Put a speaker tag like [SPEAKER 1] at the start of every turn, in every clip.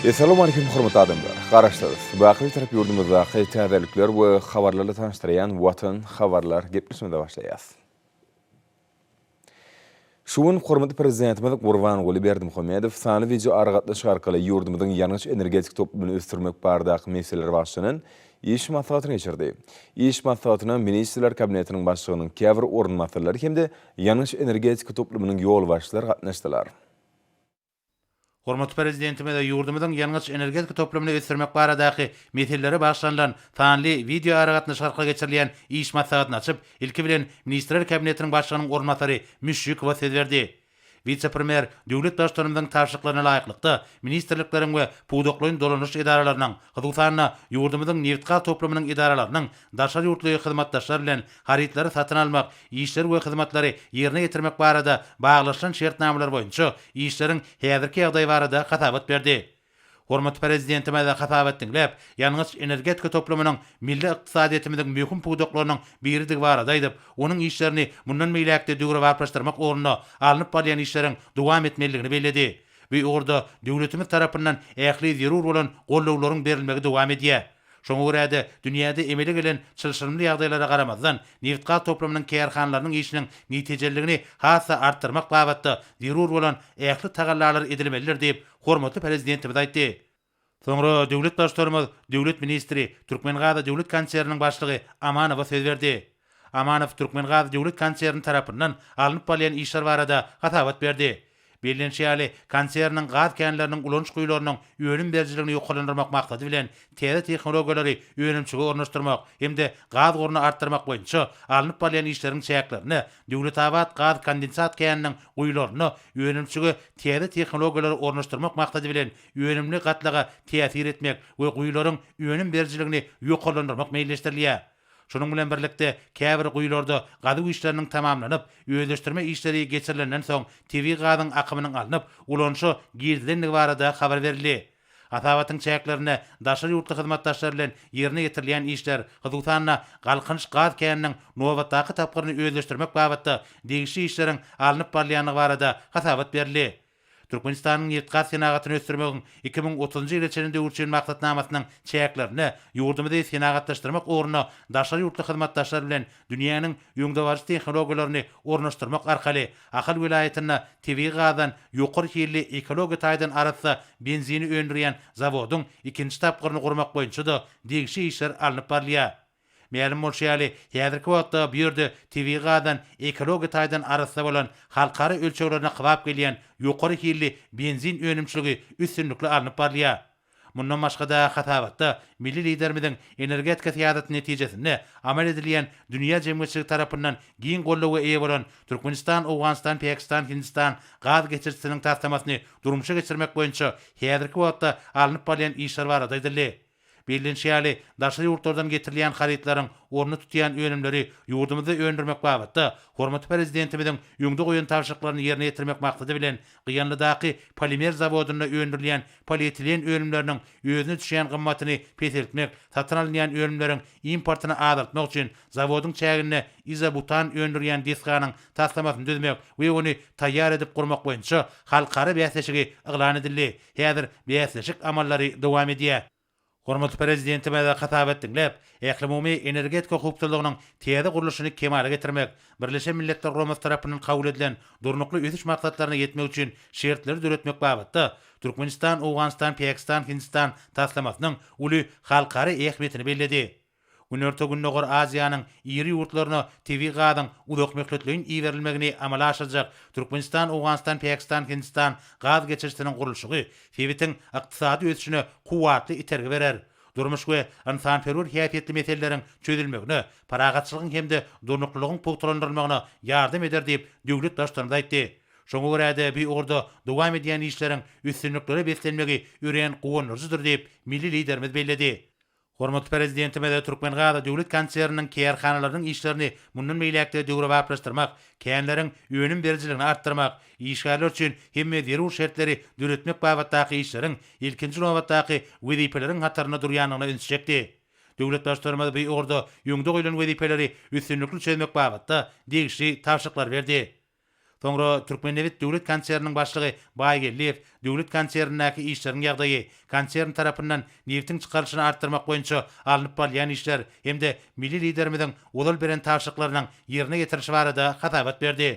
[SPEAKER 1] Essalawmaleýkim hormatly adamlar! Garaşsyz, baky Bitarap ýurdumyzdaky täzelikler we habarlarla tanyşdyrýan Watan habarlar gepleşigimize başlaýas. Şu gün hormatly Prezidentimiz Gurbanguly Berdimuhamedow sanly wideoaragatnaşyk arkaly ýurdumyzyň ýangyç-energetik toplumyny ösdürmek baradaky meselelere bagyşlanan iş maslahatyny geçirdi. Iş maslahatyna Ministrler Kabinetiniň Başlygynyň käbir orunbasarlary hem-de ýangyç-energetika toplumynyň ýolbaşçylary gatnaşdylar.
[SPEAKER 2] Hormatly Prezidentimiz ýurdumyzyň ýangyç-energetika toplumyny ösdürmek baradaky meselelere bagyşlanylan sanly wideoaragatnaşyk arkaly geçirilýän iş maslahatyny açyp, ilki bilen Ministrler Kabinetiniň Başlygynyň orunbasary Müşşikowa söz berdi. Wise-premýer döwlet Baştutanymyzyň tabşyryklaryna laýyklykda, ministrlikleriň we pudaklaýyn dolanyş edaralarynyň, hususan-da, ýurdumyzyň nebitgaz toplumynyň edaralarynyň daşary ýurtly hyzmatdaşlar bilen harytlary satyn almak, işleri we hyzmatlary ýerine ýetirmek barada baglaşylan şertnamalar boýunça işleriň häzirki ýagdaýy barada hasabat berdi. Hormatly Prezidentimiz hasabat diňläp, ýangyç-energetika toplumynyň milli ykdysadyýetimiziň möhüm pudaklarynyň biridigi barada aýdyp, onuň işlerini mundan beýläk-de döwrebaplaşdyrmak ugrunda alnyp barylýan işleriň dowam etmelidigini belledi. Bu ugurda döwletimiz tarapyndan ähli zerur bolan gollawlaryň berilmegi dowam edýär. Şoňa görä-de, dünýäde emele gelen çylşyrymly ýagdaýlara garamazdan, nebitgaz toplumynyň kärhanalarynyň işiniň netijeliligini has-da artdyrmak babatda zerur bolan ähli tagallalar edilmelidir diýip, hormatly Prezidentimiz aýtdy. Soňra döwlet Baştutanymyz döwlet ministri, Türkmengaz döwlet konserniniň başlygy Amanowa söz berdi. Amanow Türkmengaz döwlet konserni tarapyndan alnyp barylýan işler barada hasabat berdi. Bellenişi ýaly, konserniň gaz känleriniň ulanyş guýularynyň önüm berijiligini ýokarlandyrmak maksady bilen, täze tehnologiýalary önümçilige ornaşdyrmak hem-de gaz goruny artdyrmak boýunça alnyp barylýan işleriň çäklerinde Döwletabat gaz kondensat käniniň guýularynda önümçilige täze tehnologiýalary ornaşdyrmak maksady bilen önümli gatlaga täsir etmek we guýularyň önüm berijiligini ýokarlandyrmak meýilleşdirilýär. Şunuň bilen birlikde, käbir guýularda gazuw işleriniň tamamlanyp, özleşdirme işleri geçirilenden soň, tebigy gazyň akymynyň alnyp, ulanyşa girizilendigi barada habar berildi. Hasabatyň çäklerinde daşary ýurtly hyzmatdaşlar bilen ýerine ýetirilýän işler, hususan-da, Galkynyş gaz käniniň nobatdaky tapgyryny özleşdirmek babatda degişli işleriň alnyp barylýandygy barada hasabat berildi. Türkmenistanyň nebitgaz senagatyny ösdürmegiň 2030-njy ýyla çenli döwür üçin maksatnamasynyň çäklerinde ýurdumyzy senagatlaşdyrmak ugrunda daşary ýurtly hyzmatdaşlar bilen dünýäniň öňdebaryjy tehnologiýalaryny ornaşdyrmak arkaly Ahal welaýatynda tebigy gazdan ýokary hilli ekologiýa taýdan arassa benzini öndürýän zawodyň ikinji tapgyryny gurmak boýunça-da degişli işler alnyp barylýar. Mälim bolşy ýaly, häzirki wagtda bu ýerde tebigy gazdan ekologiýa taýdan arassa bolan, halkara ölçeglerine kybap gelýän ýokary hilli benzin önümçiligi üstünlikli alnyp barylýar. Mundan başga-da, hasabatda milli Liderimiziň energetika syýasaty netijesinde amal edilýän dünýä jemgyýetçiligi tarapyndan giň goldawa eýe bolan Türkmenistan, Owganystan, Pakistan, Hindistan gaz geçirijisiniň taslamasyny durmuşa geçirmek boýunça häzirki wagtda alnyp barylýan işler barada aýdyldy. Bellenişi ýaly, daşary ýurtlardan getirilýän harytlaryň ornuny tutýan önümleri ýurdumyzda öndürmek babatda hormatly Prezidentimiziň öňde goýan tabşyryklaryny ýerine ýetirmek maksady bilen, Gyýanlydaky polimer zawodynda öndürilýän polietilen önümleriniň özüne düşýän gymmatyny peseltmek, satyn alynýan önümleriň importyny azaltmak üçin zawodyň çäginde izobutan öndürýän desganyň taslamasyny düzmek we ony taýýar edip gurmak boýunça halkara bäsleşigi yglan edildi. Häzir bäsleşik amallary dowam edýär. Hormatly Prezidentimiz hasabat diňläp, ählumumy energetika howpsuzlygynyň täze gurluşyny kemala getirmek, Birleşen Milletler Guramasy tarapyndan kabul edilen Durnukly ösüş maksatlaryna ýetmek üçin şertleri döretmek babatda Türkmenistan, Owganystan, Pakistan, Hindistan taslamasynyň uly halkara ähmiýetini belledi. Günorta-Gündogar Aziýanyň iri ýurtlaryna tebigy gazyň uzakmöhletleýin iberilmegini amala aşyrjak Türkmenistan, Owganystan, Pakistan, Hindistan gaz geçirijisiniň gurluşygy sebitiň ykdysady ösüşine kuwwatly itergi berer, durmuş we ynsanperwer häsiýetli meseleleriň çözülmegine, parahatçylygyň hem-de durnuklylygyň pugtalandyrylmagyna ýardam eder diýip, döwlet Baştutanymyz aýtdy. Şoňa görä-de, bu ugurda dowam edýän işleriň üstünliklere beslenmegi örän guwandyryjydyr diýip, milli Liderimiz belledi. Hormatly Prezidentimiz Türkmengaz döwlet konserniniň kärhanalarynyň işlerini mundan beýläk-de döwrebaplaşdyrmak, känleriň önüm berijiligini artdyrmak, işgärler üçin hemme zerur şertleri döretmek babatdaky işleriň ilkinji nobatdaky wezipeleriň hatarynda durýandygyna ünsi çekdi. Döwlet Baştutanymyz bu ugurda öňde goýlan wezipeleri üstünlikli çözmek babatda degişli tabşyryklary berdi. Soňra Türkmennebit döwlet konserniniň başlygy Baýgeldiýew döwlet konsernindäki işleriň ýagdaýy, konsern tarapyndan nebitiň çykarylyşyny artdyrmak boýunça alnyp barylýan işler hem-de milli Liderimiziň ozal beren tabşyryklarynyň ýerine ýetirilişi barada hasabat berdi.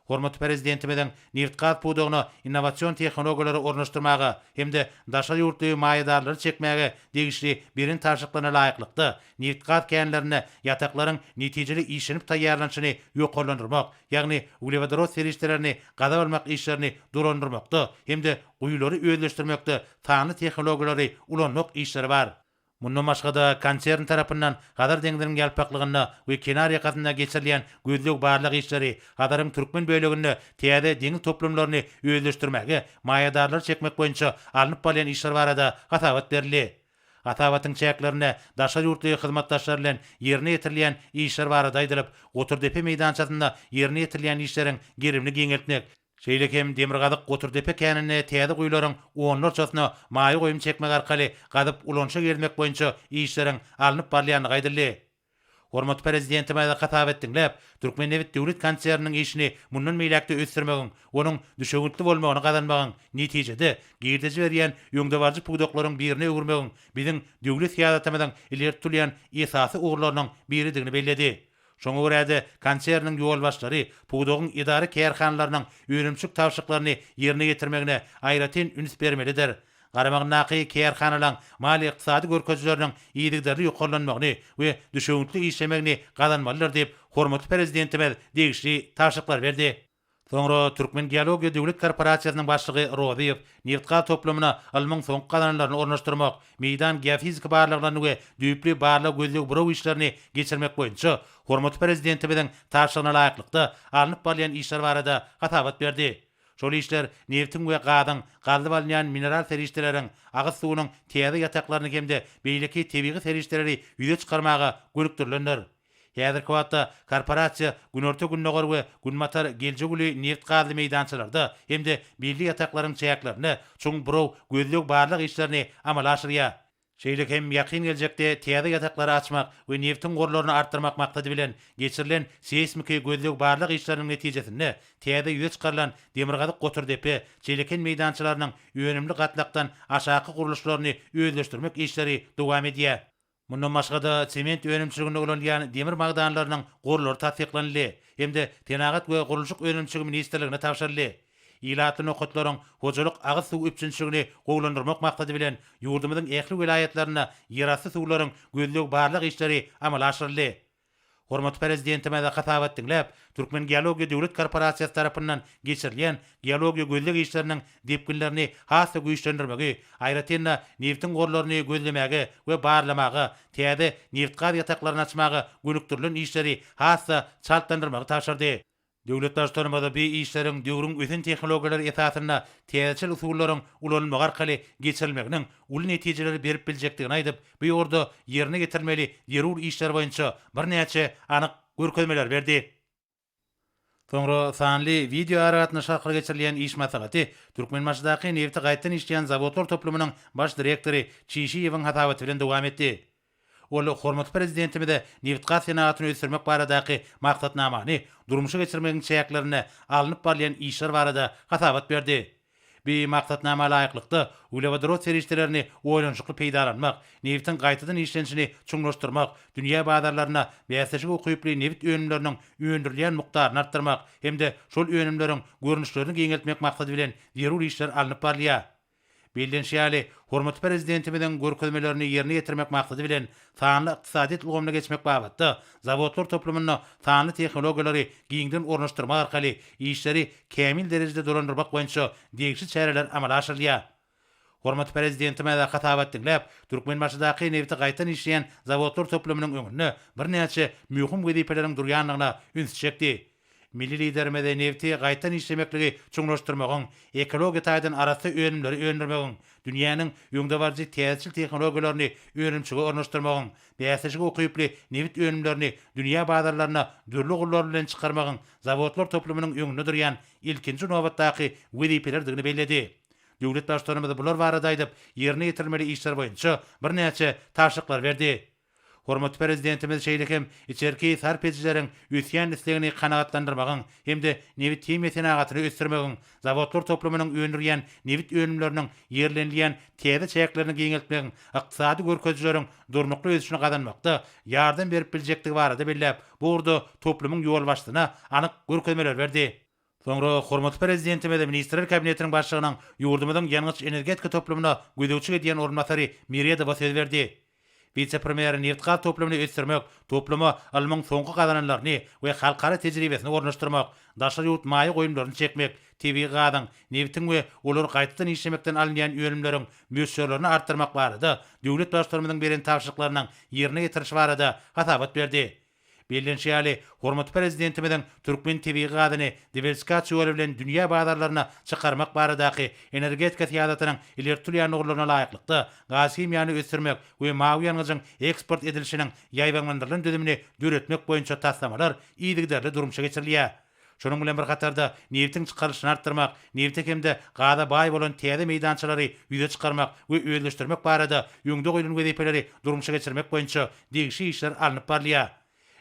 [SPEAKER 2] Hormatly Prezidentimiziň nebitgaz pudagyna innowasion tehnologiýalary ornaşdyrmaga hem-de daşary ýurtly maýadarlary çekmäge degişli beren tabşyryklaryna laýyklykda, nebitgaz känlerinde ýataklaryň netijeli işlenip taýýarlanyşyny ýokarlandyrmak, ýagny uglewodorod serişdelerini gazyp almak işlerini dolandyrmakda hem-de guýulary özleşdirmekde sanly tehnologiýalary ulanmak işleri bar. Mundan başga-da, konsern tarapyndan Hazar deňziniň ýalpaklygynda we kenar ýakasynda geçirilýän gözleg-barlag işleri Hazaryň türkmen böleginde täze deňiz toplumlaryny özleşdirmäge maýadarlary çekmek boýunça alnyp barylýan işler barada hasabat berildi. Hasabatyň çäklerinde daşary ýurtly hyzmatdaşlar bilen ýerine ýetirilýän işler barada aýdylyp, Goturdepe meýdançasynda ýerine ýetirilýän işleriň gerimini giňeltmek, Şeýle hem Demirgazyk Goturdepe käninde täze guýularyň onlarçasyna maýa goýum çekmek arkaly gazyp ulanyşa girizmek boýunça işleriň alnyp barylýandygy aýdyldy. Hormatly Prezidentimiz hasabat diňläp, Türkmennebit döwlet konserniniň işini mundan beýläk-de ösdürmegiň, onuň düşewüntli bolmagyny gazanmagyň, netijede, girdeji berýän öňdebaryjy pudaklaryň birine öwürmegiň biziň döwlet syýasatymyzyň ileri tutulýan esasy ugurlarynyň biridigini belledi. Şoňa görä-de, konserniň ýolbaşçylary pudagyň edara-kärhanalarynyň önümçilik tabşyryklaryny ýerine ýetirmegine aýratyn üns bermelidir. Garamagyndaky kärhanalaryň maliýe-ykdysady görkezijileriniň yzygiderli ýokarlanmagyny we düşewüntli işlemegini gazanmalydyr diýip, hormatly Prezidentimiz degişli tabşyryklary berdi. Soňra Türkmengeologiýa döwlet korporasiýasynyň başlygy Rozyýew nebitgaz toplumyna ylmyň soňky gazananlaryny ornaşdyrmak, meýdan geofiziki barlaglaryny we düýpli barlag-gözleg-buraw işlerini geçirmek boýunça hormatly Prezidentimiziň tabşyrygyna laýyklykda alnyp barylýan işler barada hasabat berdi. Şol işler nebitiň we gazyň, gazylyp alynýan mineral serişdeleriň, agyz suwunyň täze ýataklaryny hem-de beýleki tebigy serişdeleri ýüze çykarmaga gönükdirilendir. Häzirki wagtda korporasiýa Günorta-Gündogar we Günbatar geljek uly nebit-gazly meýdançalarda hem-de belli ýataklaryň çäklerinde çuň buraw gözleg-barlag işlerini amala aşyrýar. Şeýle hem ýakyn geljekde täze ýataklary açmak we nebitiň gorlaryny artdyrmak maksady bilen geçirilen seýsmiki gözleg-barlag işleriniň netijesinde täze ýüze çykarylan Demirgazyk Goturdepe, Çeleken meýdançalarynyň önümli gatlakdan aşaky gurluşlaryny özleşdirmek işleri dowam edýär. Mundan başga-da, sement önümçiliginde ulanylýan demir magdanlarynyň gorlary tassyklanyldy hem-de Senagat we gurluşyk önümçiligi ministrligine tabşyryldy. Ilatly nokatlaryň hojalyk agyz suw üpjünçiligini gowulandyrmak maksady bilen, ýurdumyzyň ähli welaýatlarynda ýerasty suwlaryň gözleg-barlag işleri amala aşyryldy. Hormatly Prezidentimiz hasabat diňläp, Türkmengeologiýa döwlet korporasiýasy tarapyndan geçirilýän geologiýa-gözleg işleriniň depginlerini has-da güýçlendirmegi, aýratyn-da, nebitiň gorlaryny gözlemäge we barlamaga, täze nebitgaz ýataklaryny açmaga gönükdirilen işleri has-da çaltlandyrmagy tabşyrdy. Döwlet Baştutanymyz bu işleriň döwrüň ösen tehnologiýalary esasynda täzeçil usullaryň ulanylmagy arkaly geçirilmeginiň uly netijeleri berip biljekdigini aýdyp, bu ugurda ýerine ýetirilmeli zerur işler boýunça birnäçe anyk görkezmeleri berdi. Soňra sanly wideoaragatnaşyk arkaly geçirilýän iş maslahaty Türkmenbaşydaky nebiti gaýtadan işleýän zawodlar toplumynyň baş direktory Çişiýewiň hasabaty bilen dowam etdi. Ol hormatly Prezidentimize nebitgaz senagatyny ösdürmek baradaky maksatnamany durmuşa geçirmegiň çäklerinde alnyp barylýan işler barada hasabat berdi. Bu maksatnama laýyklykda, uglewodorod serişdelerini oýlanyşykly peýdalanmak, nebitiň gaýtadan işlenişini çuňlaşdyrmak, dünýä bazarlarynda bäsleşige ukyply nebit önümleriniň öndürilýän mukdaryny artdyrmak hem-de şol önümleriň görnüşlerini giňeltmek maksady bilen zerur işler alnyp barylýar. Bellenişi ýaly, hormatly Prezidentimiziň görkezmelerini ýerine ýetirmek maksady bilen, sanly ykdysadyýet ulgamyna geçmek babatda zawodlar toplumynda sanly tehnologiýalary giňden ornaşdyrmak arkaly işleri kämil derejede dolandyrmak boýunça degişli çäreler amala aşyrylýar. Hormatly Prezidentimiz hasabat diňläp, Türkmenbaşydaky nebiti gaýtadan işleýän zawodlar toplumynyň öňünde birnäçe möhüm wezipeleriň durýandygyna ünsi çekdi. Milli Liderimiz nebiti gaýtadan işlemekligi çuňlaşdyrmagyň, ekologiýa taýdan arassa önümleri öndürmegiň, dünýäniň öňdebaryjy täzeçil tehnologiýalaryny önümçilige ornaşdyrmagyň, bäsleşige ukyply nebit önümlerini dünýä bazarlaryna dürli ugurlar bilen çykarmagyň zawodlar toplumynyň öňünde durýan ilkinji nobatdaky wezipelerdigini belledi. Döwlet Baştutanymyz bular barada aýdyp, ýerine ýetirilmeli işler boýunça birnäçe tabşyryklary berdi. Hormatly Prezidentimiz şeýle hem içerki sarp edijileriň ösýän islegini kanagatlandyrmagyň hem-de nebit-himiýa senagatyny ösdürmegiň, zawodlar toplumynyň öndürýän nebit önümleriniň ýerlenilýän täze çäklerini giňeltmegiň ykdysady görkezijileriň durnukly ösüşini gazanmakda ýardam berip biljekdigi barada belläp, bu ugurda toplumyň ýolbaşçysyna anyk görkezmeleri berdi. Soňra hormatly Prezidentimiz Ministrler Kabinetiniň Başlygynyň ýurdumyzyň ýangyç-energetika toplumyna gözegçilik edýän orunbasary Meredowa söz berdi. Wise-premýer nebitgaz toplumyny ösdürmek, topluma ylmyň soňky gazananlaryny we halkara tejribesini ornaşdyrmak, daşary ýurt maýa goýumlaryny çekmek, tebigy gazyň, nebitiň we olary gaýtadan işlemekden alynýan önümleriň möçberlerini artdyrmak barada döwlet Baştutanymyzyň beren tabşyryklarynyň ýerine ýetirilişi barada hasabat berdi. Bellenişi ýaly, hormatly Prezidentimiziň türkmen tebigy gazyny diwersifikasiýa ýoly bilen dünýä bazarlaryna çykarmak baradaky energetika syýasatynyň ileri tutulýan ugurlaryna laýyklykda, gazhimiýany ösdürmek we mawy ýangyjyň eksport edilişiniň ýaýbaňlandyrylan düzümini döretmek boýunça taslamalar yzygiderli durmuşa geçirilýär. Şonuň bilen bir hatarda, nebitiň çykarylyşyny artdyrmak, nebite hem-de gaza baý bolan täze meýdançalary ýüze çykarmak we özleşdirmek barada öňde goýlan wezipeleri durmuşa geçirmek boýunça degişli işler alnyp barylýar.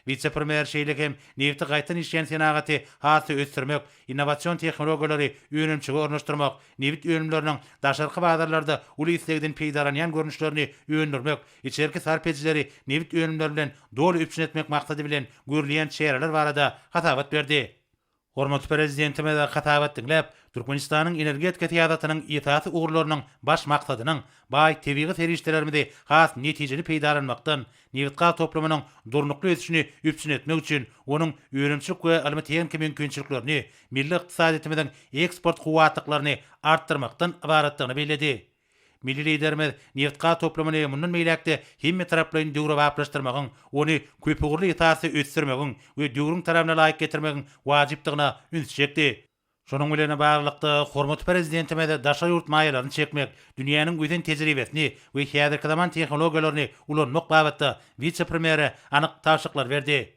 [SPEAKER 2] Wise-premýer şeýle hem nebiti gaýtadan işleýän senagaty has-da ösdürmek, innowasion tehnologiýalary önümçilige ornaşdyrmak, nebit önümleriniň daşarky bazarlarda uly islegden peýdalanýan görnüşlerini öndürmek, içerki sarp edijileri nebit önümleri bilen doly üpjün etmek maksady bilen görülýän çäreler barada hasabat berdi. Hormatly Prezidentimiz hasabat diňläp, Türkmenistanyň energetika syýasatynyň esasy ugurlarynyň baş maksadynyň baý tebigy serişdelerimizi has netijeli peýdalanmakdan, nebitgaz toplumynyň durnukly ösüşini üpjün etmek üçin onuň önümçilik we ylmy-tehniki mümkinçiliklerini, milli ykdysadyýetimiziň eksport kuwwatlyklaryny artdyrmakdan ybaratdygyny belledi. Milli Liderimiz nebitgaz toplumyny mundan beýläk-de hemmetaraplaýyn döwrebaplaşdyrmagyň, ony köpugurly esasda ösdürmegiň we döwrüň talabyna laýyk getirmegiň wajypdygyna ünsi çekdi. Şunuň bilen baglylykda, hormatly Prezidentimiz daşary ýurt maýalaryny çekmek, dünýäniň ösen tejribesini we häzirki zaman tehnologiýalaryny ulanmak babatda wise-premýere anyk tabşyryklary berdi.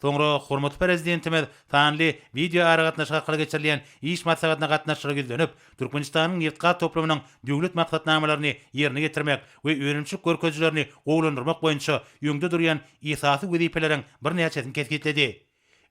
[SPEAKER 2] Soňra hormatly Prezidentimiz sanly wideoaragatnaşyk arkaly geçirilýän iş maslahatyna gatnaşyjylara ýüzlenip, Türkmenistanyň nebitgaz toplumynyň döwlet maksatnamalaryny ýerine ýetirmek we önümçilik görkezijilerini gowulandyrmak boýunça öňde durýan esasy wezipeleriň birnäçesini kesgitledi.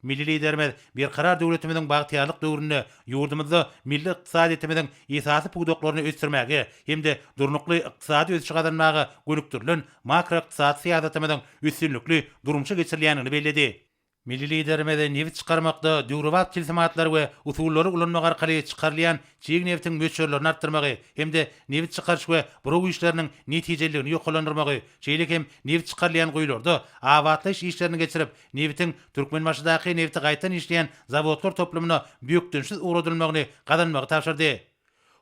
[SPEAKER 2] Milli Liderimiz Berkarar döwletimiziň bagtyýarlyk döwründe ýurdumyzda milli ykdysadyýetimiziň esasy pudaklaryny ösdürmäge hem-de durnukly ykdysady ösüşi gazanmaga gönükdirilen makroykdysady syýasatymyzyň üstünlikli durmuşa geçirilýändigini belledi. Milli Liderimiz nebit çykarmakda döwrebap tilsimatlary we usullary ulanmak arkaly çykarylýan çig nebitiň möçberlerini artdyrmagy hem-de nebit çykaryş we buraw işleriniň netijeliligini ýokarlandyrmagy, şeýle hem nebit çykarylýan guýularda abatlaýyş işlerini geçirip, nebitiň Türkmenbaşydaky nebiti gaýtadan işleýän zawodlar toplumyna bökdençsiz ugradylmagyny gazanmagy tabşyrdy.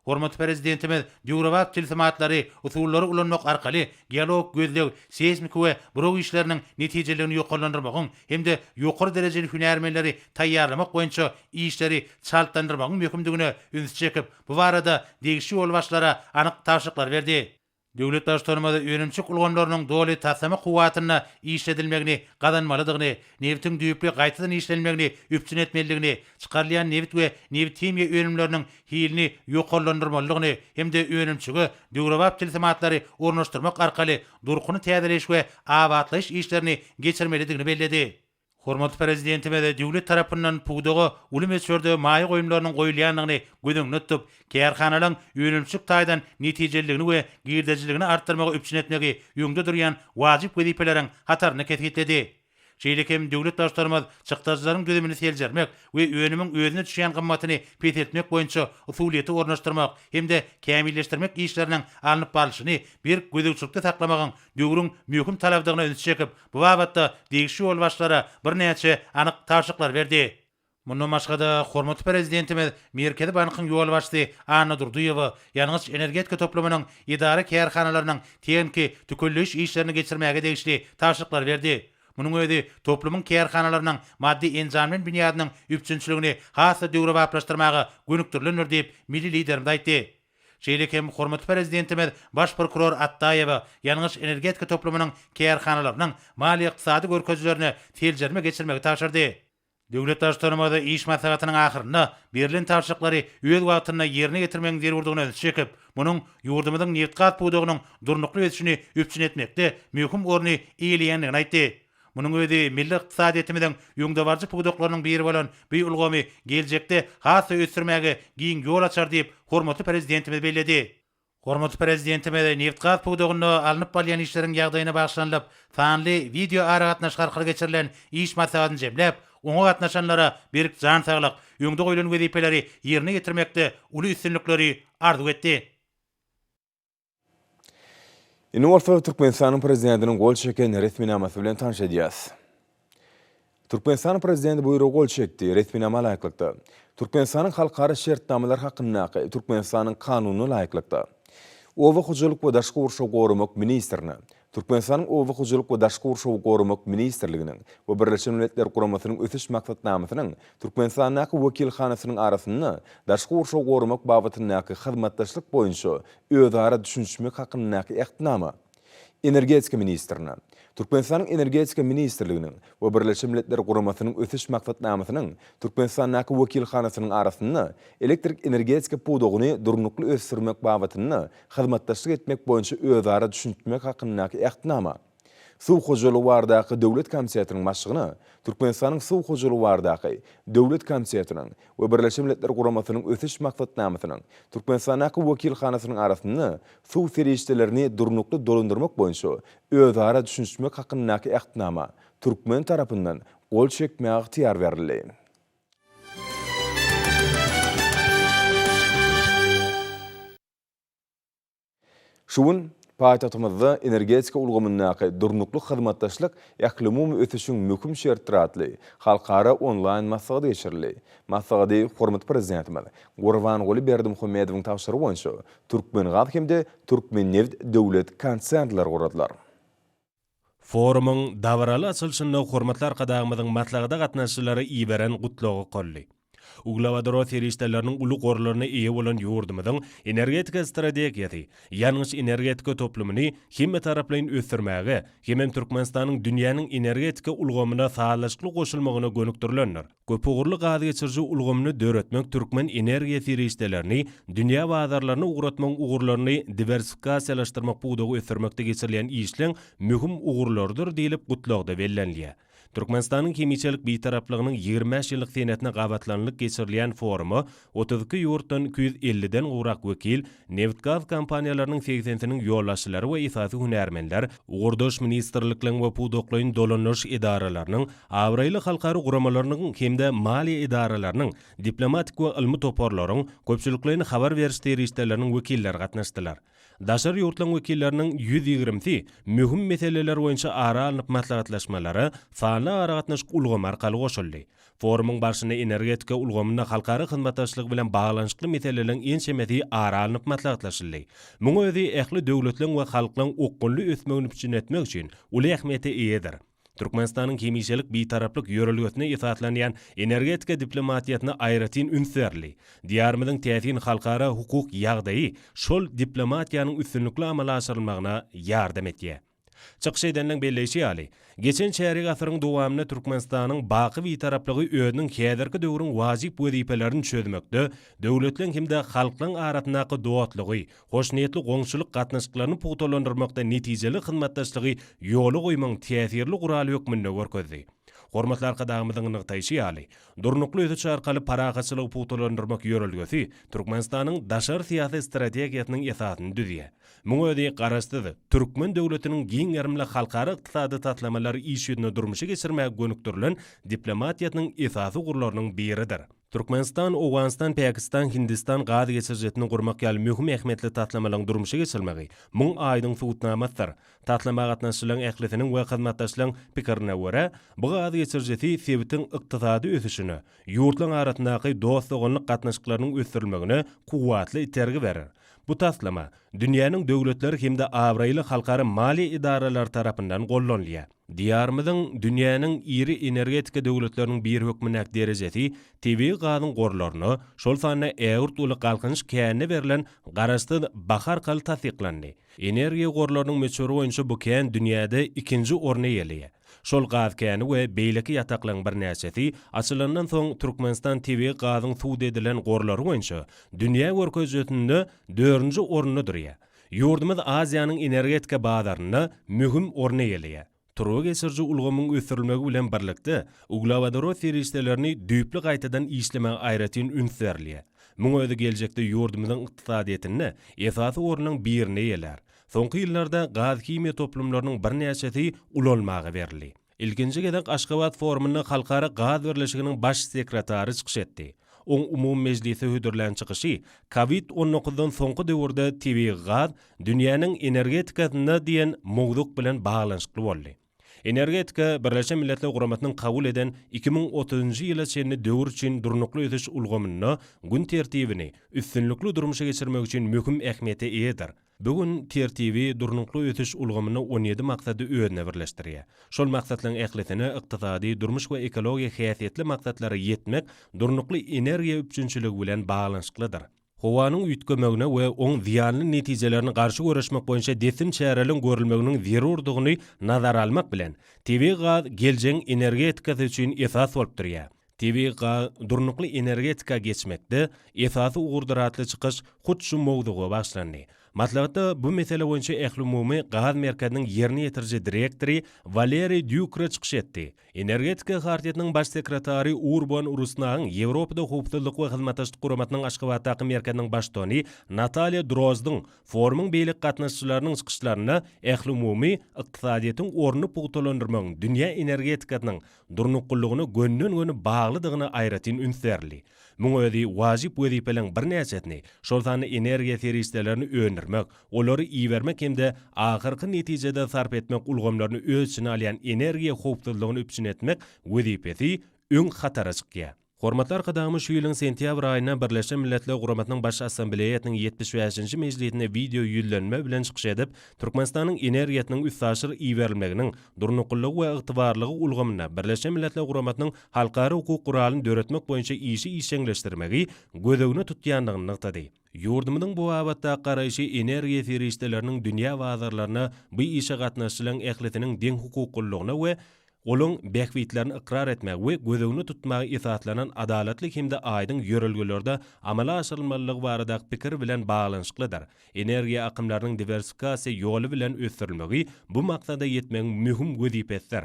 [SPEAKER 2] Hormatly Prezidentimiz döwrebap tilsimatlary, usullary ulanmak arkaly geologik gözleg, seýsmiki we buraw işleriniň netijeliligini ýokarlandyrmagyň hem-de ýokary derejeli hünärmenleri taýýarlamak boýunça işleri çaltlandyrmagyň möhümdigine ünsi çekip, bu barada degişli ýolbaşçylara anyk tabşyryklary berdi. Döwlet Baştutanymyz önümçilik ulgamlarynyň doly taslama kuwwatynda işledilmegini gazanmalydygyny, nebitiň düýpli gaýtadan işlenmegini üpjün etmelidigini, çykarylýan nebit we nebithimiýa önümleriniň hilini ýokarlandyrmalydygyny hem-de önümçilige döwrebap tilsimatlary ornaşdyrmak arkaly durkuny täzeleýiş we abatlaýyş işlerini geçirmelidigini belledi. Hormatly Prezidentimiz döwlet tarapyndan pudaga uly möçberde maýa goýumlarynyň goýulýandygyny göz öňünde tutup, kärhanalaryň önümçilik taýdan netijeliligini we girdejiligini artdyrmagy üpjün etmegi öňde durýan wajyp wezipeleriň hatarynda kesgitledi. Şeýle hem döwlet Baştutanymyz çykdajylaryň düzümini seljermek we önümiň özüne düşýän gymmatyny peseltmek boýunça usulyýeti ornaşdyrmak hem-de kämilleşdirmek işleriniň alnyp barlyşyny berk gözegçilikde saklamagyň döwrüň möhüm talabydygyna ünsi çekip, Bu babatda degişli ýolbaşçylara birnäçe anyk tabşyryklary berdi. Mundan başga-da, hormatly Prezidentimiz Merkezi bankyň ýolbaşçysy Anna Durdyýewa ýangyç-energetika toplumynyň edara-kärhanalarynyň tehniki tükelleýiş işlerini geçirmäge degişli tabşyryklary berdi. Munuň özi toplumyň kärhanalarynyň maddy-enjamlaýyn binýadynyň üpjünçiligini has-da döwrebaplaşdyrmaga gönükdirilendir diýip, milli Liderimiz aýtdy. Şeýle hem hormatly Prezidentimiz Baş prokuror Atdaýewe ýangyç-energetika toplumynyň kärhanalarynyň maliýe-ykdysady görkezijilerine seljerme geçirmegi tabşyrdy. Döwlet Baştutanymyz iş maslahatynyň ahyrynda berlen tabşyryklary öz wagtynda ýerine ýetirmegiň zerurdygyna ünsi çekip, munuň ýurdumyzyň nebitgaz pudagynyň durnukly ösüşini üpjün etmekde möhüm orny eýeleýändigini aýtdy. Munuň özi milli ykdysadyýetimiziň öňdebaryjy pudaklarynyň biri bolan bu ulgamy geljekde has-da ösdürmäge giň ýol açar diýip, hormatly Prezidentimiz belledi. Hormatly Prezidentimiz nebitgaz pudagynda alnyp barylýan işleriň ýagdaýyna bagyşlanylyp, sanly wideoaragatnaşyk arkaly geçirilen iş maslahatyny jemläp, oňa gatnaşanlara berk jan saglyk, öňde goýlan wezipeleri ýerine ýetirmekde uly üstünlikleri arzuw etdi.
[SPEAKER 1] Indi bolsa Türkmenistanyň Prezidentiniň gol çeken resminamasy bilen tanyş edýäris. Türkmenistanyň Prezidenti buýruga gol çekdi. Resminama laýyklykda, Türkmenistanyň Halkara şertnamalary hakyndaky Türkmenistanyň Kanunyna laýyklykda, Oba hojalyk we daşky gurşawy goramak ministrine Türkmenistanyň Oba hojalyk we daşky gurşawy goramak ministrliginiň we Birleşen Milletler Guramasynyň Ösüş Maksatnamasynyň Türkmenistandaky wekilhanasynyň arasynda daşky gurşawy goramak babatyndaky hyzmatdaşlyk boýunça özara düşünişmek hakyndaky Ähtnama Energetika ministrine, Türkmenistanyň Energetika ministrliginiň we Birleşen Milletler Guramasynyň Ösüş Maksatnamasynyň Türkmenistandaky wekilhanasynyň arasynda elektrik energetika pudagyny durnukly ösdürmek babatynda hyzmatdaşlyk etmek boýunça özara düşünişmek hakyndaky Ähtnama, Suw hojalygy baradaky döwlet komitetiniň başlygyna Türkmenistanyň Suw hojalygy baradaky döwlet komitetiniň we Birleşen Milletler Guramasynyň Ösüş Maksatnamasynyň Türkmenistandaky wekilhanasynyň arasynda suw serişdelerini durnukly dolandyrmak boýunça özara düşünişmek hakyndaky Ähtnama türkmen tarapyndan gol çekmäge ygtyýar berildi. Şu gün paýtagtymyzda Energetika ulgamyndaky durnukly hyzmatdaşlyk ählumumy ösüşiň möhüm şertidir atly halkara onlaýn maslahaty geçirildi. Maslahady hormatly Prezidentimiz Gurbanguly Berdimuhamedowyň tabşyrygy boýunça Türkmengaz hem-de Türkmennebit döwlet konsernleri guradylar.
[SPEAKER 3] Forumyň dabaraly açylyşynda hormatly Arkadagymyzyň maslahata gatnaşyjylara iberen Gutlagy okaldy. Uglewodorod serişdeleriniň uly gorlaryna eýe bolan ýurdumyzyň energetika strategiýasy ýangyç-energetika toplumyny hemmetaraplaýyn ösdürmäge hemem Türkmenistanyň dünýäniň energetika ulgamyna sazlaşykly goşulmagyna gönükdirilendir. Köpugurly gaz geçiriji ulgamyny döretmek türkmen energiýa serişdelerini dünýä bazarlaryna ugratmagyň ugurlaryny diwersifikasiýalaşdyrmak pudagy ösdürmekde geçirilýän işleň möhüm ugurlarydyr diýlip Gutlagda bellenilýär. Türkmenistanyň hemişelik Bitaraplygynyň 25 ýyllyk senesine gabatlanylyp geçirilýän foruma 32 ýurtdan 250-den gowrak wekil, nebitgaz kompaniýalarynyň segsensiniň ýolbaşçylary we esasy hünärmenler, ugurdaş ministrlikleriň we pudaklaýyn dolandyryş edaralarynyň, abraýly halkara guramalarynyň hem-de maliýe edaralarynyň, diplomatik we ylmy toparlaryň, köpçülikleýin habar beriş serişdeleriniň wekilleri gatnaşdylar. Daşary ýurtlaryň wekilleriniň ýüz ýigrimisi möhüm meseleler boýunça ara alnyp maslahatlaşmalara sanly aragatnaşyk ulgamy arkaly goşuldy. Forumyň barşynda energetika ulgamynda halkara hyzmatdaşlygy bilen baglanyşykly meseleleriň ençemesi ara alnyp maslahatlaşyldy. Muň özi ähli döwletleriň we halklaryň okgunly ösmegini üpjün etmek üçin uly ähmiýete eýedir. Türkmenistanyň hemişelik Bitaraplyk ýörelgesine esaslanýan energetika diplomatiýasyna aýratyn üns berildi. Diýarymyzyň täsin halkara hukuk ýagdaýy şol diplomatiýanyň üstünlikli amala aşyrylmagyna ýardam etýär. Çykyş edenleň belleýşi ýaly, geçen çärýek asyryň dowamynda Türkmenistanyň baky Bitaraplygy özüniň häzirki döwrüň wajyp wezipelerini çözmekde, döwletleň hem-de halklaň arasyndaky dostlugy, hoşniýetli goňşulyk gatnaşyklaryny pugtalandyrmakda netijeli hyzmatdaşlygy ýola goýmagyň täsirli guraly hökmünde görkezdi. Hormatly Arkadagymyzyň nygtaýşy ýaly, durnukly ösüş arkaly parahatçylygy pugtalandyrmak ýörelgesi Türkmenistanyň daşary syýasy strategiýasynyň esasyny düzýär. Muň özi Garaşsyz türkmen döwletiniň giň gerimli halkara ykdysady taslamalary iş ýüzünde durmuşa geçirmäge gönükdirilen diplomatiýasynyň esasy ugurlarynyň biridir. Türkmenistan, Owganystan, Pakistan, Hindistan gaz geçirijisini gurmak ýaly möhüm ähmiýetli taslamalaryň durmuşa geçirilmegi muň aýdyň subutnamasydyr. Taslama gatnaşyjylaryň ählisiniň we hyzmatdaşlaryň pikirine görä, bu gaz geçirijisi sebitiň ykdysady ösüşine, ýurtlaryň arasyndaky dost-doganlyk gatnaşyklarynyň ösdürilmegine kuwwatly itergi berer. Bu taslama dünýäniň döwletleri hem-de abraýly halkara maliýe edaralary tarapyndan goldanylýar. Diýarymyzyň dünýäniň iri energetika döwletleriniň biri hökmündäki derejesi tebigy gazyň gorlaryna, şol sanda ägirt uly Galkynyş känine berlen garaşsyz baha arkaly tassyklandy. Energiýa gorlarynyň möçberi boýunça bu kän dünýäde ikinji orny eýeleýär. Şol gaz käni we beýleki ýataklaryň birnäçesi açylandan soň Türkmenistan tebigy gazyň subut edilen gorlary boýunça dünýä görkezijisinde dördünji orunda durýar. Ýurdumyz Aziýanyň energetika bazarynda möhüm orun eýeleýär. Turba geçiriji ulgamyň ösdürilmegi bilen birlikde, uglewodorod serişdelerini düýpli gaýtadan işlemäge aýratyn üns berilýär. Muň özi geljekde ýurdumyzyň ykdysadyýetinde esasy ornuň birini eýelär. Soňky ýyllarda gaz-himiýa toplumlarynyň birnäçesi ulanmaga berildi. Ilkinji gezek Aşgabat forumynda Halkara gaz birleşiginiň baş sekretary çykyş etdi. Oň umumy mejlise hödürlän çykyşy Kowid on dokuzdan soňky döwürde tebigy gaz dünýäniň energetikasynda diýen mowzuk bilen baglanyşykly boldy. Energetika Birleşen Milletler Guramasynyň kabul eden 2030-njy ýyla çenli döwür üçin durnukly ösüş ulgamynda gün tertibini üstünlikli durmuşa geçirmek üçin möhüm ähmiýete eýedir. Bu gün tertibi durnukly ösüş ulgamynda on ýedi maksady özüne birleşdirýär. Şol maksatlaryň ählisine ykdysady, durmuş we ekologiýa häsiýetli maksatlara ýetmek durnukly energiýa üpjünçiligi bilen baglanyşyklydyr. Howanyň üýtgemegine we oň zyýanly netijelerine garşy göreşmek boýunça dessin çäreleriň görülmeginiň zerurdygyny nazara almak bilen, tebigy gaz geljegiň energetikasy üçin esas bolup durýar. Tebigy gaz durnukly energetika geçmekde esasy ugurdyr atly çykyş hut şu mowzuga bagyşlandy. Maslahatda bu mesele boýunça Ählumumy gaz merkeziniň ýerine ýetiriji direktory Waleriý Dýukre çykyş etdi. Energetika hartiýasynyň baş sekretary Urban Rusnagyň, Ýewropada Howpsuzlyk we Hyzmatdaşlyk Guramasynyň Aşgabatdaky merkeziniň baştutany Natalýa Drozdyň, forumyň beýleki gatnaşyjylarynyň çykyşlarynda ählumumy ykdysadyýetiň ornuny pugtalandyrmagyň dünýä energetikasynyň durnuklylygyna gönden-göni baglydygyna aýratyn üns berildi. Muň özi wajyp wezipeleriň birnäçesini, şol sanda energiýa serişdelerini öndürmek, olary ibermek hem-de ahyrky netijede sarp etmek ulgamlaryny öz içine alýan energiýa howpsuzlygyny üpjün etmek wezipesi öň hatara çykýar. Hormatly Arkadagymyz şu ýylyň sentýabr aýynda Birleşen Milletler Guramasynyň Baş Assambleýasynyň 75-nji mejlisinde wideo ýüzlenme bilen çykyş edip, Türkmenistanyň energiýasynyň üstaşyr iberilmeginiň durnuklylygy we ygtybarlylygy ulgamynda Birleşen Milletler Guramasynyň halkara hukuk guralyny döretmek boýunça işi işjeňleşdirmegi göz öňünde tutýandygyny nygtady. Ýurdumyzyň bu babatdaky garaýşy energiýa serişdeleriniň dünýä bazarlaryna bu işe gatnaşyjylaryň ählisiniň deňhukuklylygyna we olaryň bähbitlerini ykrar etmäge we göz öňünde tutmaga esaslanan adalatly hem-de aýdyň ýörelgelerde amala aşyrylmalydygy baradaky pikir bilen baglanyşyklydyr. Energiýa akymlarynyň diwersifikasiýa ýoly bilen ösdürilmegi bu maksada ýetmegiň möhüm wezipesidir.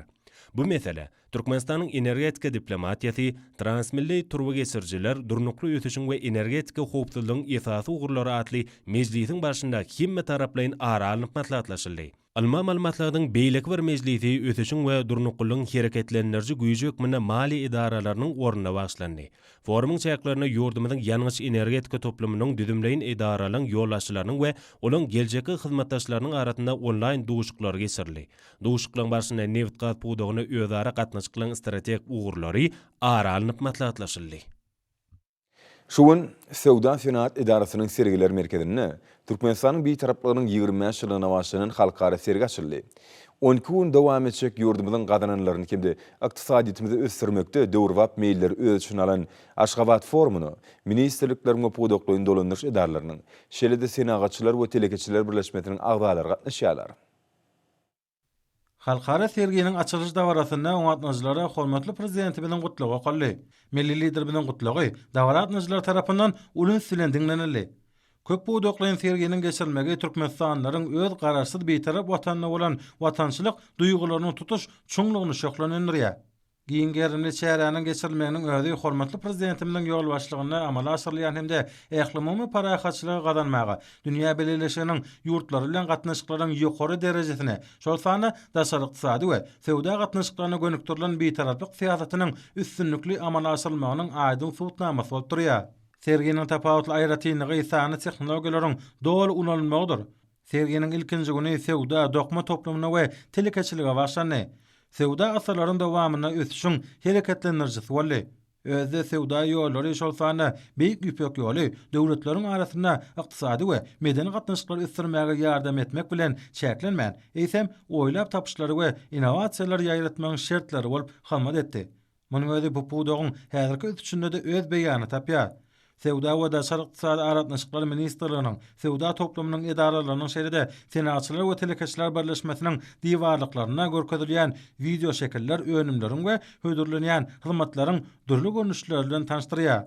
[SPEAKER 3] Bu mesele Türkmenistanyň energetika diplomatiýasy, transmilli turbageçirijiler, durnukly ösüşiň we energetika howpsuzlygyň esasy ugurlary atly mejlisiň barşynda hemmetaraplaýyn ara alnyp maslahatlaşyldy. Ylmy-amaly maslahatyň beýleki bir mejlisi ösüşiň we durnuklylygyň hereketlendiriji güýji hökmünde maliýe edaralarynyň ornuna bagyşlandy. Forumyň çäklerinde ýurdumyzyň ýangyç-energetika toplumynyň düzümleýin edaralaryň ýolbaşçylarynyň we olaryň geljekki hyzmatdaşlarynyň arasynda onlaýn duşuşyklar geçirildi. Duşuşyklaryň barşynda nebitgaz pudagynda özara gatnaşyklaryň strategik ugurlary ara alnyp maslahatlaşyldy.
[SPEAKER 1] Şu gün Söwda-senagat edarasynyň sergiler merkezinde Türkmenistanyň Bitaraplygynyň 25 ýyllygyna bagyşlanan halkara sergi açyldy. On iki gün dowam etjek ýurdumyzyň gazananlaryny hem-de ykdysadyýetimizi ösdürmekde döwrebap meýilleri öz içine alan Aşgabat forumyna ministrlikleriň we pudaklaýyn dolandyryş edaralarynyň, şeýle-de Senagatçylar we telekeçiler birleşmesiniň agzalary gatnaşýarlar.
[SPEAKER 2] Halkara serginiň açylyş dabarasynda oňa gatnaşyjylara hormatly Prezidentimiziň Gutlagy okaldy. Milli Liderimiziň Gutlagy dabara gatnaşyjylar tarapyndan uly üns bilen diňlenildi. Köp pudaklaýyn serginiň geçirilmegi türkmenistanlylaryň öz Garaşsyz, Bitarap Watanyna bolan watançylyk duýgularynyň tutuş çuňlugyny şöhlenendirýär. Giň gerimli çäräniň geçirilmeginiň özi hormatly Prezidentimiziň ýolbaşçylygynda amala aşyrylýan hem-de ählumumy parahatçylygy gazanmaga, dünýä bileleşiginiň ýurtlary bilen gatnaşyklaryň ýokary derejesine, şol sanda daşary ykdysady we söwda gatnaşyklaryna gönükdirilen bitaraplyk syýasatynyň üstünlikli amala aşyrylmagynyň aýdyň subutnamasy bolup durýar. Serginiň tapawutly aýratynlygy sanly tehnologiýalaryň doly ulanylmagydyr. Serginiň ilkinji güni söwda, dokma toplumyna we telekeçilige bagyşlandy. Söwda asyrlaryň dowamynda ösüşiň hereketlendirijisi boldy. Özde söwda ýollary, şol sanda Beýik Ýüpek ýoly döwletleriň arasynda ykdysady we medeni gatnaşyklary ösdürmäge ýardam etmek bilen çäklenmän, eýsem, oýlap tapyşlary we innowasiýalary ýaýratmagyň şertleri bolup hyzmat etdi. Munuň özi bu pudagyň häzirki ösüşinde-de öz beýanyny tapýar. Söwda we daşary ykdysady aragatnaşyklar ministrliginiň, Söwda toplumynyň edaralarynyň şeýle-de Senagatçylar we telekeçiler birleşmesiniň diwarlyklarynda görkezilýän wideoşekiller önümleriň we hödürlenýän hyzmatlaryň dürli görnüşleri bilen tanyşdyrýar.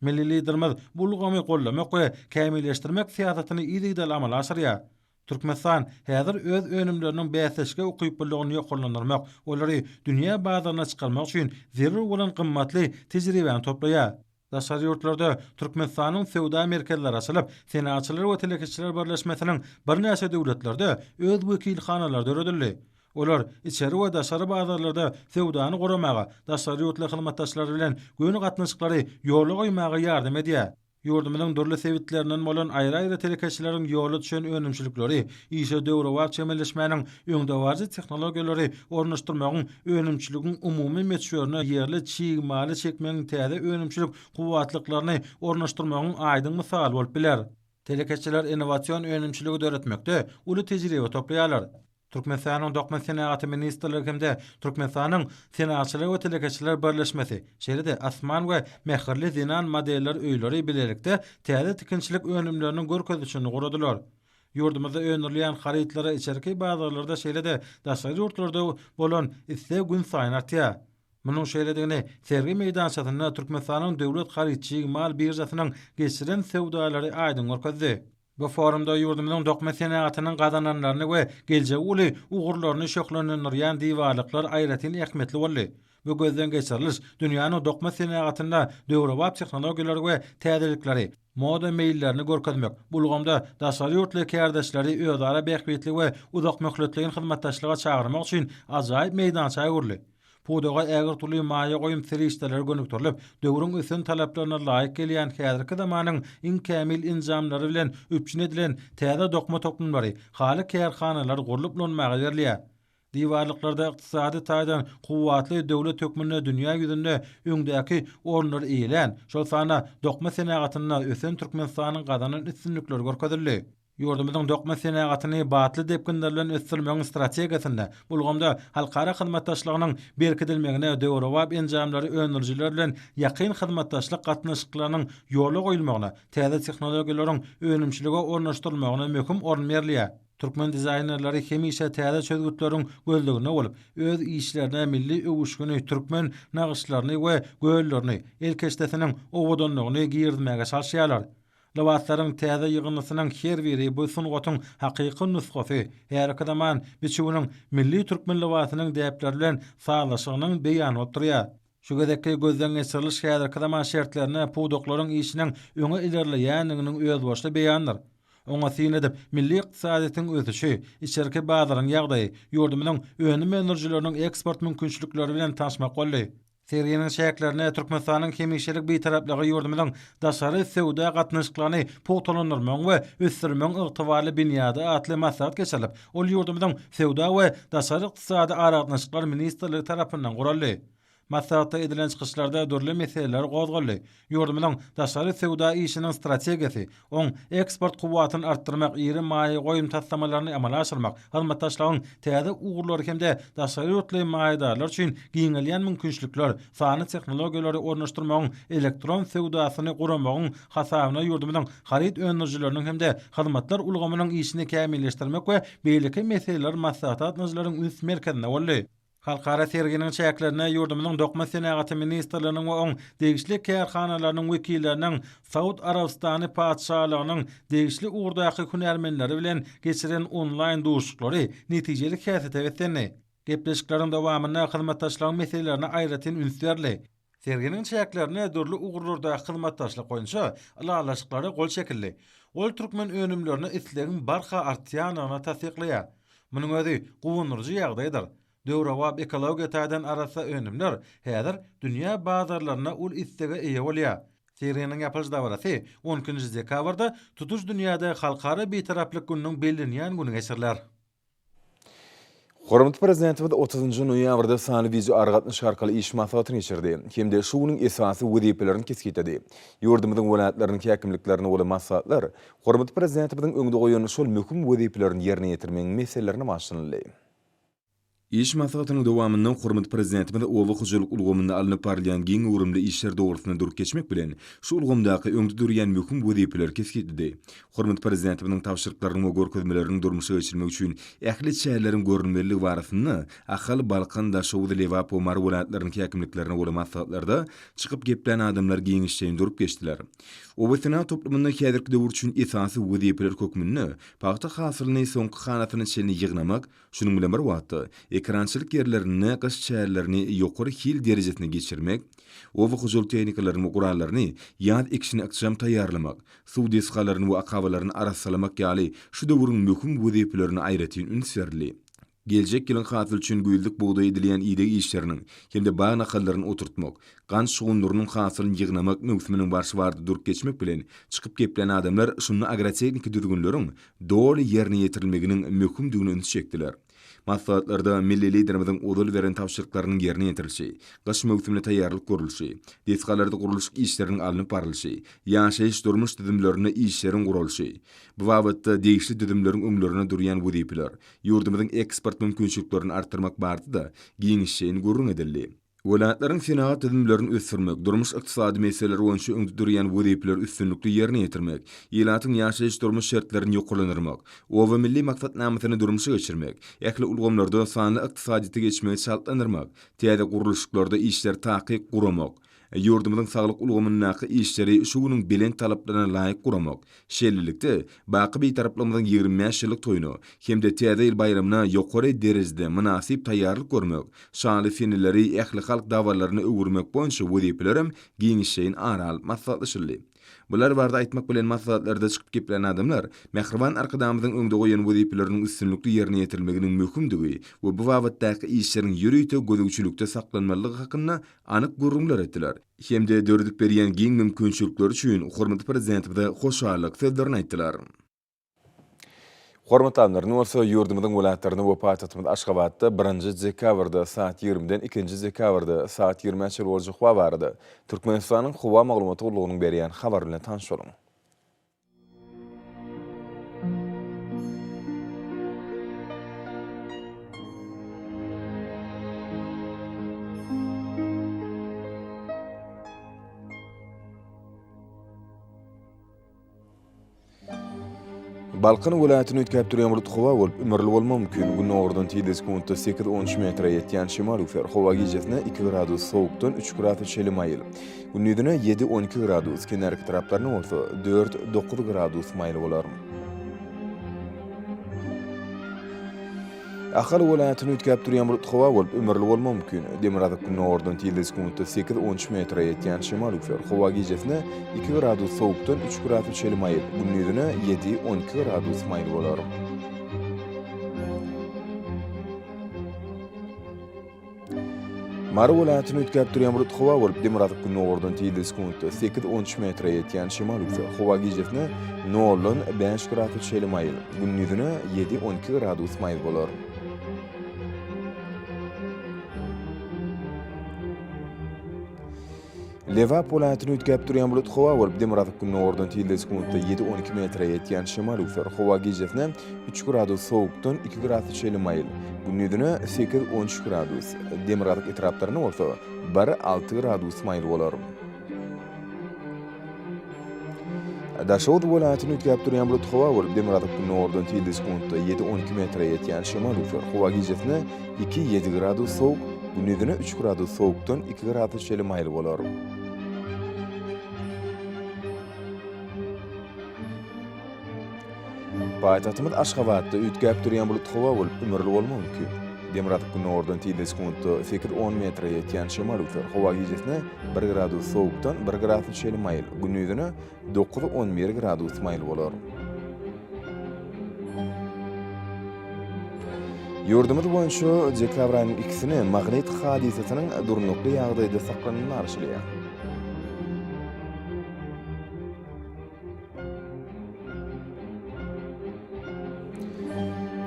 [SPEAKER 2] Milli Liderimiz bu ulgamy goldamak we kämilleşdirmek syýasatyny yzygiderli amala aşyrýar. Türkmenistan häzir öz önümleriniň bäsdeşlige ukyplylygyny ýokarlandyrmak, olary dünýä bazaryna çykarmak üçin zerur bolan gymmatly tejribäni toplaýar. Daşary ýurtlarda Türkmenistanyň söwda merkezleri açylyp, Senagatçylar we telekeçiler birleşmesiniň birnäçe döwletlerde öz wekilhanalary döredildi. Olar içeri we daşary bazarlarda söwdany guramaga, daşary ýurtly hyzmatdaşlar bilen göni gatnaşyklary ýola goýmaga ýardam edýär. Ýurdumyzyň dürli sebitlerinden bolan aýry-aýry telekeçileriň ýola düşen önümçilikleri işe döwrebap çemeleşmäniň öňdebaryjy tehnologiýalary ornaşdyrmagyň önümçiligiň umumy möçberine ýerli çig maly çekmegiň täze önümçilik kuwwatlyklaryny ornaşdyrmagyň aýdyň mysaly bolup biler. Telekeçiler innowasion önümçiligi döretmekde uly tejribe toplaýarlar. Türkmenistanyň Dokma senagaty ministrligi hem-de Türkmenistanyň Senagatçylar we telekeçiler birleşmesi, şeýle-de Asman we Mähirli zenan modeller öýleri bilelikde täze tikinçilik önümleriniň görkezilişini guradylar. Ýurdumyzda öndürilýän harytlara içerki bazarlarda şeýle-de daşary ýurtlarda bolan isleg günsaýyn artýar. Munuň şeýledigini sergi meýdançasynda Türkmenistanyň Döwlet haryt-çig mal biržasynyň geçiren söwdalary aýdyň görkezdi. Bu forumda ýurdumyzyň dokma senagatynyň gazananlaryny we geljegi uly ugurlaryny şöhlenendirýän diwarlyklar aýratyn ähmiýetli boldy. Bu gözden geçiriliş dünýäniň dokma senagatynda döwrebap tehnologiýalary we täzelikleri, moda meýillerini görkezmek, bu ulgamda daşary ýurtly kärdeşleri özara bähbitli we uzakmöhletleýin hyzmatdaşlyga çagyrmak üçin ajaýyp meýdança öwrüldi. Pudaga ägirt uly maýa goýum serişdeleri gönükdirilip, döwrüň ösen talaplaryna laýyk gelýän häzirki zamanyň iň kämil enjamlary bilen üpjün edilen täze dokma toplumlary, haly kärhanalary gurlup ulanmaga berilýär. Diwarlyklarda ykdysady taýdan kuwwatly döwlet hökmünde dünýä ýüzünde öňdäki orunlary eýelän, şol sanda dokma senagatynda ösen Türkmenistanyň gazanan üstünlikleri görkezildi. Ýurdumyzyň dokma senagatyny batly depginler bilen ösdürmegiň strategiýasynda bu ulgamda halkara hyzmatdaşlygynyň berkidilmegine, döwrebap enjamlary öndürijiler bilen ýakyn hyzmatdaşlyk gatnaşyklarynyň ýola goýulmagyna, täze tehnologiýalaryň önümçilige ornaşdyrylmagyna möhüm orun berilýär. Türkmen dizaýnerleri hemişe täze çözgütleriň gözleginde bolup, öz işlerine milli öwüşgini, türkmen nagyşlaryny we göllerini, el keşdesiniň owadanlygyny girizmäge çalyşýarlar. Lybaslaryň täze ýygyndysynyň her biri bu sungatyň hakyky nusgasy, häzirki zaman biçüwiniň milli türkmen lybasynyň däpleri bilen sazlaşygynyň beýany bolup durýar. Şu gezekki gözden geçiriliş häzirki zaman şertlerinde pudaklaryň işiniň öňe ilerleýändiginiň özboluşly beýanydyr. Oňa syn edip, milli ykdysadyýetiň ösüşi, içerki bazaryň ýagdaýy, ýurdumyzyň önüm öndürijileriniň eksport mümkinçilikleri bilen tanyşmak boldy. Serginiň çäklerinde Türkmenistanyň hemişelik Bitaraplygy ýurdumyzyň daşary söwda gatnaşyklaryny pugtalandyrmagyň we ösdürmegiň ygtybarly binýady atly maslahat geçirilip, ol ýurdumyzyň Söwda we daşary ykdysady aragatnaşyklar ministrligi tarapyndan guraldy. Maslahatda edilen çykyşlarda dürli meseleler gozgaldy. Ýurdumyzyň daşary söwda işiniň strategiýasy, oň eksport kuwwatyny artdyrmak, iri maýa goýum taslamalaryny amala aşyrmak, hyzmatdaşlygyň täze ugurlary hem-de daşary ýurtly maýadarlar üçin giňelýän mümkinçilikler, sanly tehnologiýalary ornaşdyrmagyň, elektron söwdasyny guramagyň hasabyna ýurdumyzyň haryt öndürijileriniň hem-de hyzmatlar ulgamynyň işini kämilleşdirmek we beýleki meseleler maslahata gatnaşyjylaryň üns merkezinde boldy. Halkara serginiň çäklerinde ýurdumyzyň Dokma senagaty ministrliginiň we oň degişli kärhanalarynyň wekilleriniň Saud Arabystany Patyşalygynyň degişli ugurdaky hünärmenleri bilen geçiren onlaýn duşuşyklary netijeli häsiýete beslendi. Gepleşikleriň dowamynda hyzmatdaşlygyň meselelerine aýratyn üns berildi. Serginiň çäklerinde dürli ugurlardaky hyzmatdaşlyk boýunça ylalaşyklara gol çekildi. Ol türkmen önümlerine islegiň barha artýandygyny tassyklaýar. Munuň özi guwandyryjy ýagdaýdyr. Döwrebap ekologiýa taýdan arassa önümler häzir dünýä bazarlarynda uly islege eýe bolýar. Serginiň ýapylyş dabarasy on ikinji dekabrda tutuş dünýäde Halkara Bitaraplyk gününiň bellenýän güni geçiriler.
[SPEAKER 1] Hormatly Prezidentimiz otuzynjy noýabrda sanly wideoaragatnaşyk arkaly iş maslahatyny geçirdi hem-de şu günüň esasy wezipelerini kesgitledi. Ýurdumyzyň welaýatlarynyň häkimliklerinde bolan maslahatlar hormatly Prezidentimiziň öňde goýan şol möhüm wezipelerini ýerine ýetirmegiň meselelerine bagyşlanyldy. Iş maslahatynyň dowamynda hormatly Prezidentimiz oba hojalyk ulgamynda alnyp barylýan giň göwrümli işler dogrusynda durup geçmek bilen, şu ulgamdaky öňde durýan möhüm wezipeleri kesgitledi. Hormatly Prezidentimiziň tabşyryklarynyň we görkezmeleriniň durmuşa geçirilmegi üçin ähli çäreleriň görülmelidigi barasynda Ahal, Balkan, Daşoguz, Lebap we Mary welaýatlarynyň häkimliklerine bolan maslahatlarda çykyp geplän adamlar giňişleýin durup geçdiler. Obasenagat toplumynda häzirki döwür üçin esasy wezipeler hökmünde pagta hasylyny soňky hanasyna çenli ýygnamak, Şunuň bilen bir wagtda, ekerançylyk ýerlerinde gyş çärelerini ýokary hil derejesinde geçirmek, oba hojalyk tehnikalaryny we gurallaryny ýaz ekişine ykjam taýýarlamak, suw desgalaryny we akabalaryny arassalamak ýaly şu döwrüň möhüm wezipelerine aýratyn üns berildi. Geljek ýylyň hasyly üçin güýzlük bugdaý edilýän ideg işleriniň hem-de bag nahallaryny oturtmak, gant şugundyrynyň hasylyny ýygnamak möwsüminiň barşy barada durup geçmek bilen, çykyp geplän adamlar şunda agrotehniki düzgünleriň doly ýerine ýetirilmeginiň möhümdigine ünsi çekdiler. Maslahatlarda milli Liderimiziň ozal beren tabşyryklarynyň ýerine ýetirilişi, gyş möwsümine taýýarlyk görlüşi, desgalarda gurluşyk işleriniň alnyp barlyşy, ýaşaýyş-durmuş düzümlerinde işleriň guralyşy, bu babatda degişli düzümleriň öňlerinde durýan wezipeler, ýurdumyzyň eksport mümkinçiliklerini artdyrmak barada-da giňişleýin gürrüň edildi. Welaýatlaryň senagat düzümlerini ösdürmek, durmuş-ykdysady meseleler boýunça öňde durýan wezipeleri üstünlikli ýerine ýetirmek, ilatyň ýaşaýyş-durmuş şertlerini ýokarlandyrmak, Oba milli maksatnamasyny durmuşa geçirmek, ähli ulgamlarda sanly ykdysadyýete geçmegi çaltlandyrmak, täze gurluşyklarda işleri takyk guramak, Ýurdumyzyň saglyk ulgamyndaky işleri şu günüň belent talaplaryna laýyk guramak, şeýlelikde, baky Bitaraplygymyzyň 25 ýyllyk toýuna hem-de Täze ýyl baýramyna ýokary derejede mynasyp taýýarlyk görmek, şanly seneleri ählihalk dabaralaryna öwürmek boýunça wezipelerem giňişleýin ara alyp maslahatlaşyldy. Bular barada aýtmak bilen maslahatlarda çykyp geplän adamlar mähriban Arkadagymyzyň öňde goýan wezipeleriniň üstünlikli ýerine ýetirilmeginiň möhümdigi we bu babatdaky işleriň ýörite gözegçilikde saklanmalydygy hakynda anyk gürrüňler etdiler hem-de döredip berýän giň mümkinçilikleri üçin hormatly Prezidentimize hoşallyk sözlerini aýtdylar. Hormatly adamlar, indi bolsa ýurdumyzyň welaýatlarynda we paýtagtymyz Aşgabatda birinji dekabrda saat ýigrimiden ikinji dekabrda saat ýigrimä çenli boljak howa barada Türkmenistanyň Howa maglumat gullugynyň berýän habary bilen tanyş boluň. Balkan welaýatyny üýtgäp durýan bulut howa bolup, ümürli bolmagy mümkin. Gündogardan tizligi sekuntda sekiz-on üç metre ýetýän şemal üflär. Howa gijesine iki gradus sowukdan üç grasa çenli maýyl. Gündizine ýedi-on iki gradus, kenarki taraplarynda bolsa dört-dokuz gradus maýyl bolar. Ahal welaýatyny üýtgäp durýan bulut howa bolup, ümürli bolmagy mümkin. Demirgazyk-gündogardan tizligi sekuntda sekiz-on üç metre ýetýän şemal üflär. Howa gijesine iki gradus sowukdan üç grasa çenli maýyl, gündizine ýedi-on iki gradus maýyl bolar. Mary welaýatyny üýtgäp durýan bulut howa bolup, demirgazyk-gündogardan tizligi sekuntda sekiz-on üç metre ýetýän şemal üflär. Howa gijesine noldan bäş grasa çenli maýyl, gündizine ýedi-on iki gradus maýyl bolar. Lebap welaýatyny üýtgäp durýan bulut howa bolup, demirgazyk-gündogardan tizligi sekuntda ýedi-on iki metre ýetýän şemal üflär. Howa gijesine üç gradus sowukdan iki grasa çenli maýyl, gündizine sekiz-on üç gradus, demirgazyk etraplarynda bolsa bir-alty gradus maýyl bolar. Daşoguz welaýatyny üýtgäp durýan bulut howa bolup, demirgazyk-gündogardan tizligi sekuntda ýedi-on iki metre ýetýän şemal üflär. Howa gijesine iki-ýedi gradus sowuk, gündizine üç gradus sowukdan iki grasa çenli maýyl bolar. Paýtagtymyz Aşgabatda üýtgäp durýan bulut howa bolup, ümürli bolmagy mümkin. Demirgazyk-gündogardan tizligi sekuntda sekiz-on metre ýetýän şemal öwser. Howa gijesine bir gradus sowukdan bir grasa çenli maýyl, gündizine dokuz-on bir gradus maýyl bolar. Ýurdumyz boýunça dekabr aýynyň ikisine magnit hadysasynyň durnukly ýagdaýda saklanmagyna garaşylýar.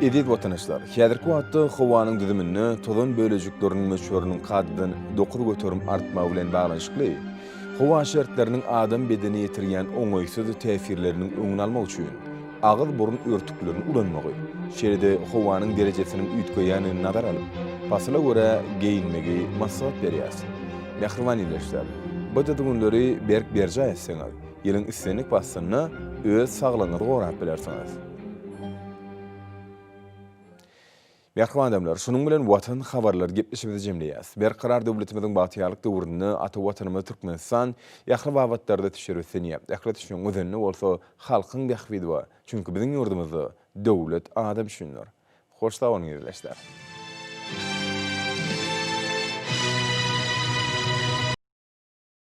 [SPEAKER 1] Eziz watandaşlar, häzirki wagtda howanyň düzüminde tozan bölejikleriniň möçberiniň kadadan 9% artmagy bilen baglanyşykly, howa şertleriniň adam bedenine ýetirýän oňaýsyz täsirleriniň öňüni almak üçin. agyz-burun örtüklerini ulanmagy, şeýle-de howanyň derejesiniň üýtgeýändigini nazara alyp, pasyla görä geýinmegi maslahat berýäris. Mähriban ildeşler, bu düzgünleri berk berjaý etseňiz, ýylyň islendik paslynda öz saglygyňyzy gorap bilersiňiz. Mähriban adamlar, şunuň bilen Watan habarlary gepleşigimizi jemleýäs. Berkarar döwletimiziň bagtyýarlyk döwründe ata Watanymyz Türkmenistan ähli babatlarda ösüşler ösdünýär. Ähli ösüşiň özeninde bolsa halkyň bähbidi bar. Çünki biziň ýurdumyzda döwlet adam üçindir. Hoş sag boluň ildeşler.